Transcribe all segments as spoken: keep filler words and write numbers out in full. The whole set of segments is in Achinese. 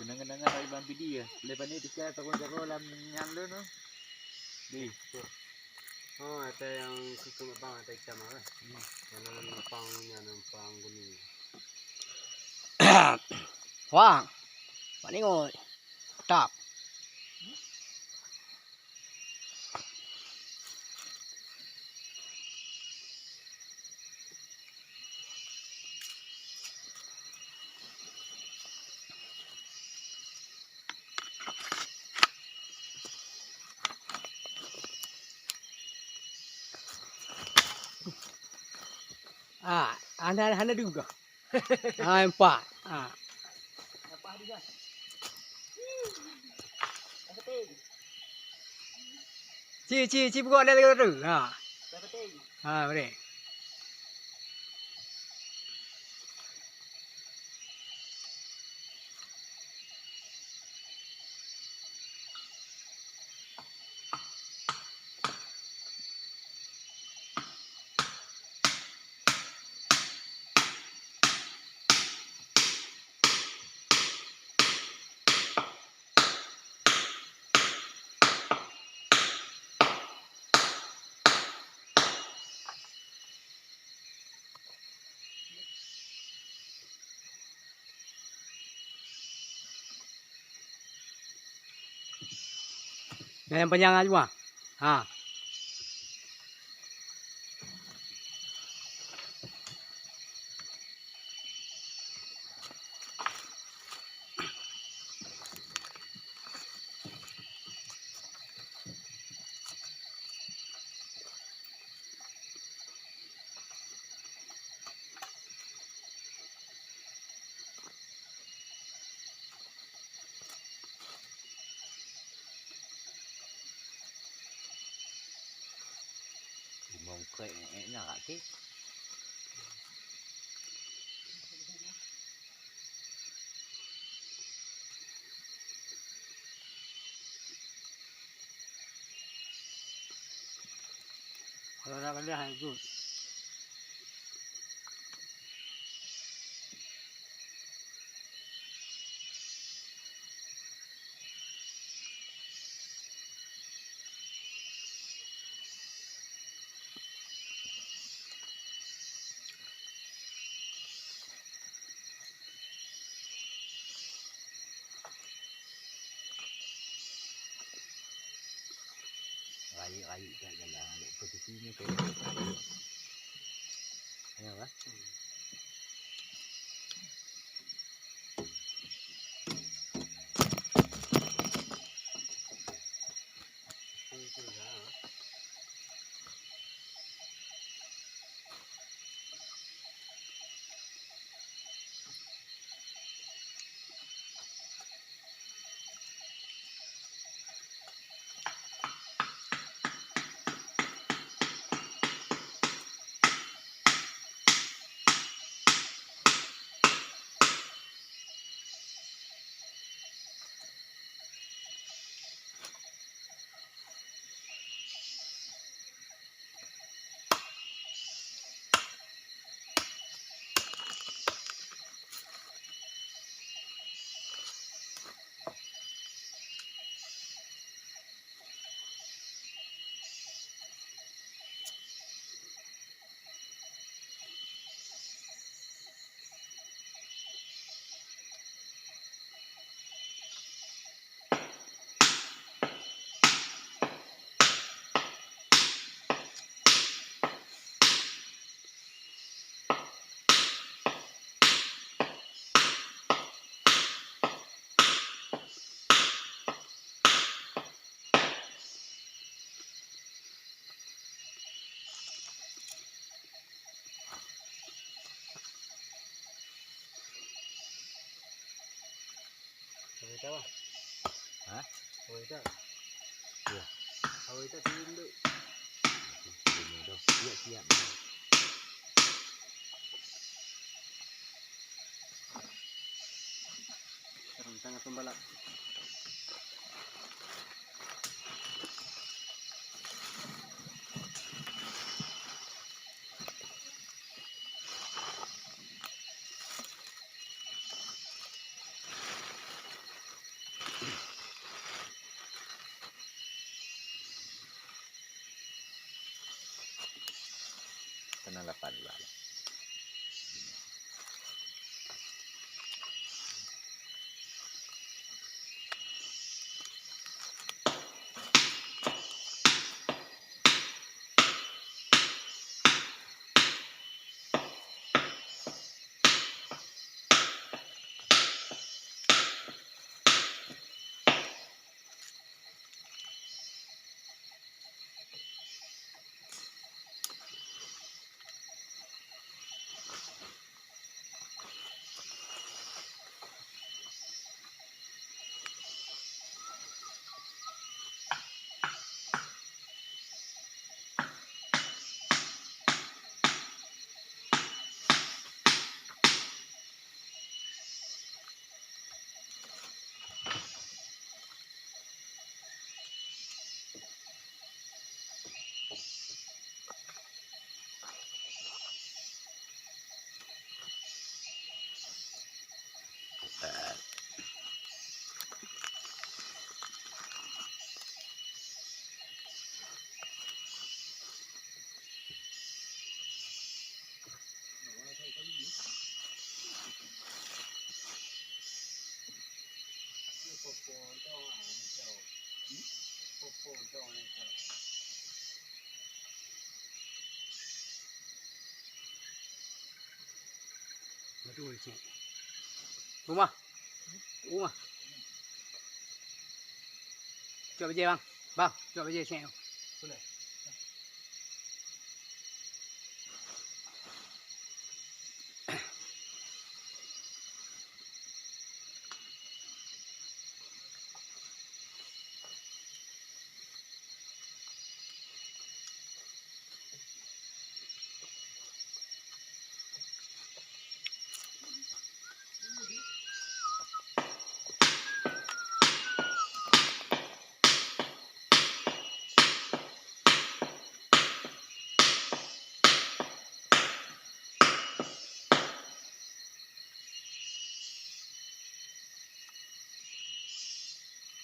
Deungon-deungon dari Bang Pidi ya. Lepas ni tika toko-toko lam nyan lôn tu. Di. Oh, ada yang susu abang, ada ikan apa? Hmm. Yang numpang ni, numpang kuning. Wah. Pak Ningoy. Tap. Ah, hana, hana juga. Ah, empat. Ah. Ci, ci, ci, pukul ada lagi tu. Ha. Ha, boleh. Nah, yang panjang aja, Bang. Ha. Limong krek, eh, eh, nak ke? Kalau nak boleh, hai, good. Rayeuk-rayeuk kat jalan, posisi ni kaya rayeuk. Ya, bah? Awai tak? Hah? Awai tak? Ya. Awai tak turun tu? Turun dah. Siap-siap. Sekarang tengah pembalap. Rumah. Rumah. Cuba bajèe, bang. Bang, cuba bajèe sini.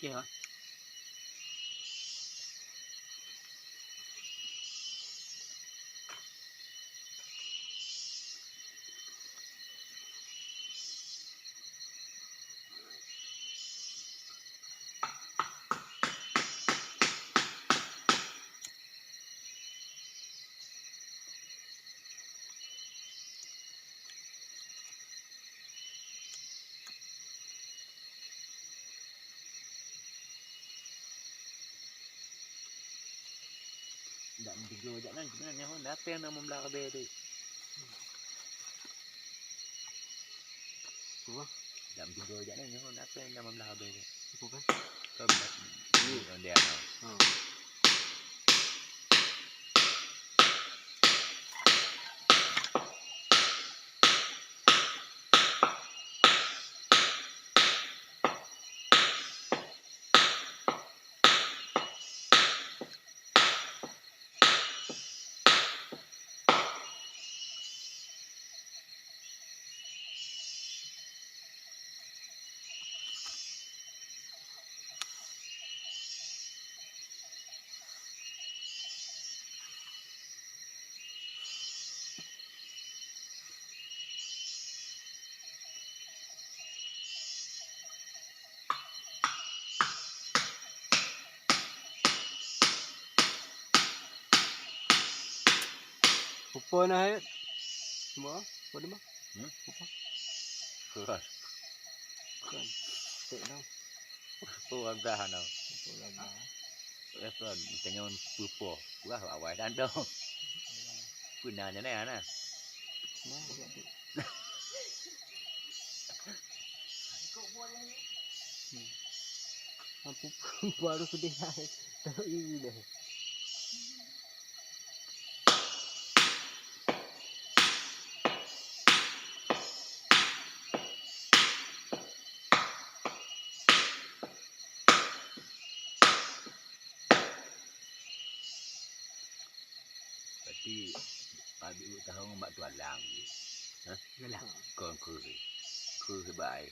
Oke, Pak. Dak meuteugah jak nan, keunan nyoe, dak payah na meublah kabeh tu. Apa? Dak meuteugah jak nan, nyoe, dak payah na meublah kabeh tu. Apa kan? Kan dak, ini kan dia. Ha. Peue na hai? Semua? Peue na? Hmm? Peue? Keras. Keras. Tak tahu. Oh, agak hana. Peue agak? Restoran, tanyong peue po. Wah, awai dan dong. Peue na nyan na? Nah, hmm. Ampun, baru sudah naik. Tahu ini dah. Berarti abi u tahong bak tualang. Hah? Tualang. Kon keu. Keu bak ai.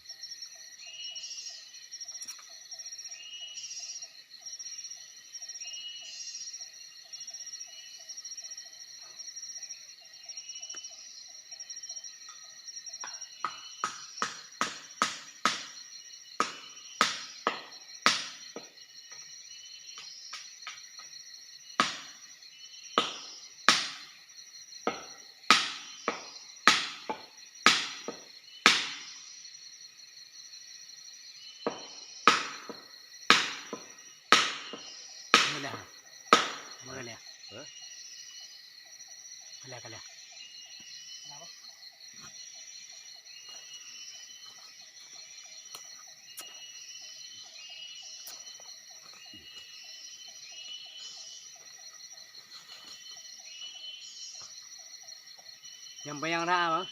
Kalian. Nyang panyang rhah, Bang.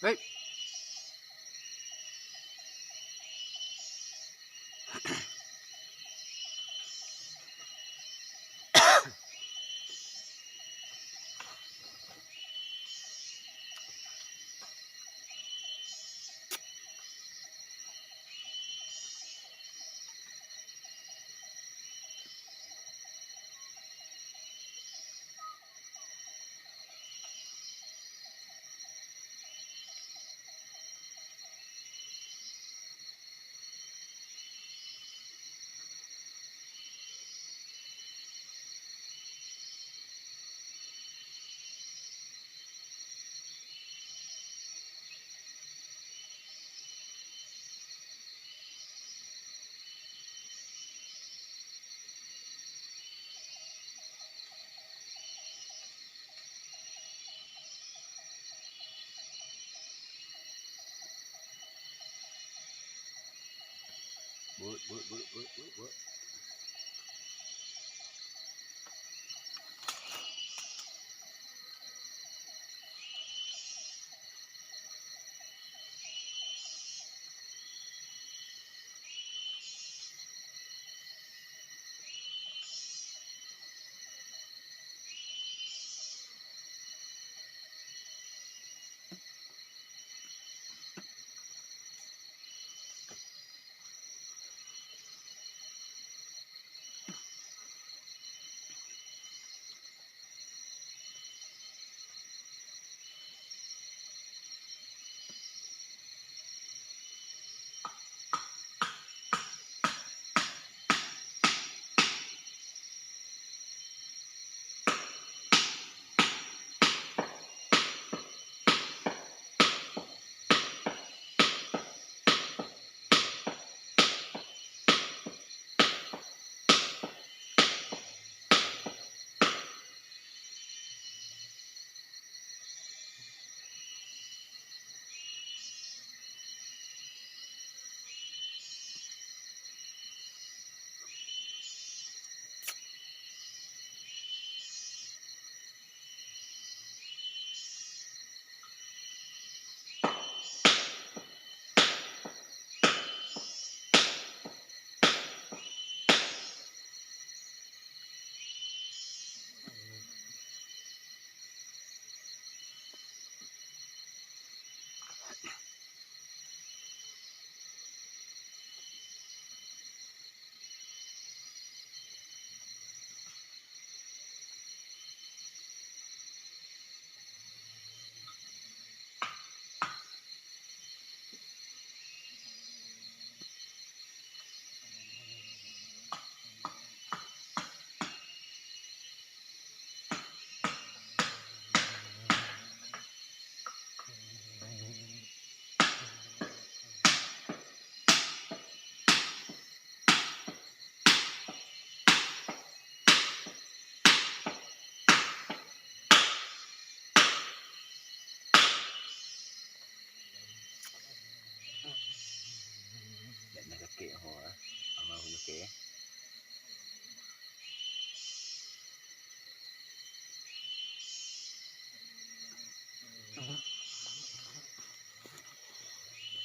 Hei. Buet, buet, buet, buet, buet, buet.